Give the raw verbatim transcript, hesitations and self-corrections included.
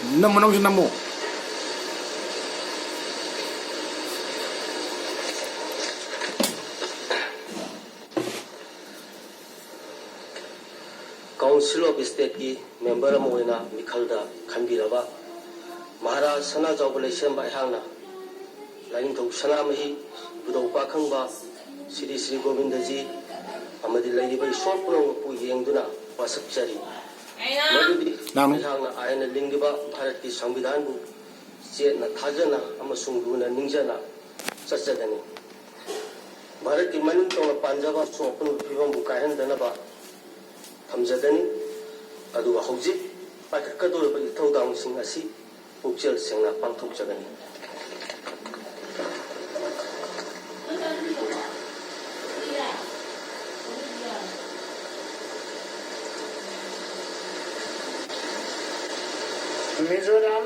ꯅꯝꯃꯣ, ꯅꯪꯁꯨ ꯅꯝꯃꯣ꯫ Council of Stateꯀꯤ member ꯑꯃ ꯑꯣꯏꯅ ꯃꯤꯈꯜꯗ ꯈꯟꯕꯤꯔꯕ ꯃꯍꯥꯔꯥꯖ ꯁꯅꯥꯖꯥꯎꯕ ꯂꯩꯁꯦꯝꯕ ꯑꯩꯍꯥꯛꯅ ꯂꯥꯏꯅꯤꯡꯊꯧ ꯁꯅꯥꯃꯍꯤ, ꯏꯕꯨꯙꯧ ꯄꯥꯈꯪꯕ, ꯁ꯭ꯔꯤ ꯁ꯭ꯔꯤ ꯒꯣꯕꯤꯟꯗꯖꯤ ꯑꯃꯗꯤ ꯂꯩꯔꯤꯕ ꯏꯁꯣꯔ ꯄꯨꯝꯅꯃꯛꯄꯨ ꯌꯦꯡꯗꯨꯅ ꯋꯥꯁꯛꯆꯔꯤ꯫ ꯃꯗꯨꯗꯤ ꯂꯥꯡꯅꯨ꯫ ꯑꯩꯍꯥꯛꯅ ꯑꯥꯏꯟꯅ ꯂꯤꯡꯂꯤꯕ ꯚꯥꯔꯠꯀꯤ ꯁꯪꯕꯤꯙꯥꯟꯕꯨ ꯆꯦꯠꯅ ꯊꯥꯖꯅ ꯑꯃꯁꯨꯡ ꯂꯨꯅ ꯅꯤꯡꯖꯅ ꯆꯠꯆꯒꯅꯤ꯫ ꯚꯥꯔꯠꯀꯤ ꯃꯅꯤꯡ ꯇꯧꯅ ꯄꯥꯟꯖꯕ ꯑꯃꯁꯨꯡ ꯑꯄꯨꯟꯕ ꯐꯤꯕꯝꯕꯨ ꯀꯥꯏꯍꯟꯗꯅꯕ ꯊꯝꯖꯒꯅꯤ꯫ ꯑꯗꯨꯒ ꯍꯧꯖꯤꯛ ꯄꯥꯏꯈꯠꯀꯗꯧꯔꯤꯕ ꯏꯊꯧꯗꯥꯡꯁꯤꯡ ꯑꯁꯤ ꯄꯨꯛꯆꯦꯜ ꯁꯦꯡꯅ ꯄꯥꯡꯊꯣꯛꯆꯒꯅꯤ꯫ ꯃꯤꯖꯣꯔꯥꯝ